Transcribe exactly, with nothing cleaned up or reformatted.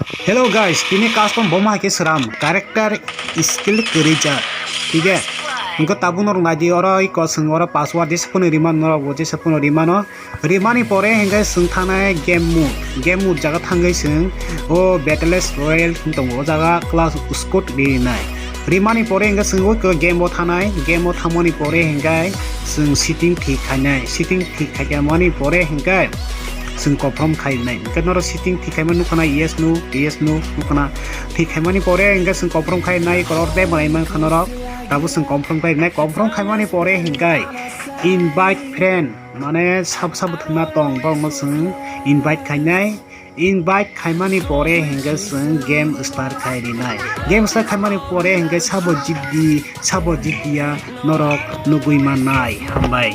Hello guys, tini custom boma hai khe sram character skill kwrwi jak. Thik e? Hwnkhe tabuk norok nai di, oro iko chwng oro password jesa phano rimano norok bo jesa phano rimano. Rimani pore hwnkhe chwng thanai game mode. Game mode jaga thangwi chwng o Battles Royale hwn tongo, o jaga class squad rinai. Rimani pore hwnkhe chwng o game o thanai, game o thangmani pore hwnkhe chwng setting thik khainai. Setting thik khaimani pore hwnkhe chwng confirm khainai. Hwnkhe norok setting thik khaima nukha na, yes no, yes no nukha na. Thik khaimani pore hwnkhe chwng confirm khainai, korok tei manai mankha norok. Tabuk chwng confirm khainai, confirm khaimani pore hwnkhe invite friend, mane sabo sabo thwngna tong, borokno chwng invite khainai. Invite khaimani pore hwnkhe chwng game start khai rinai. Game start khaimani pore hwnkhe sabo jitdi, sabo jitdiya norok nugwi mannai. Hambai.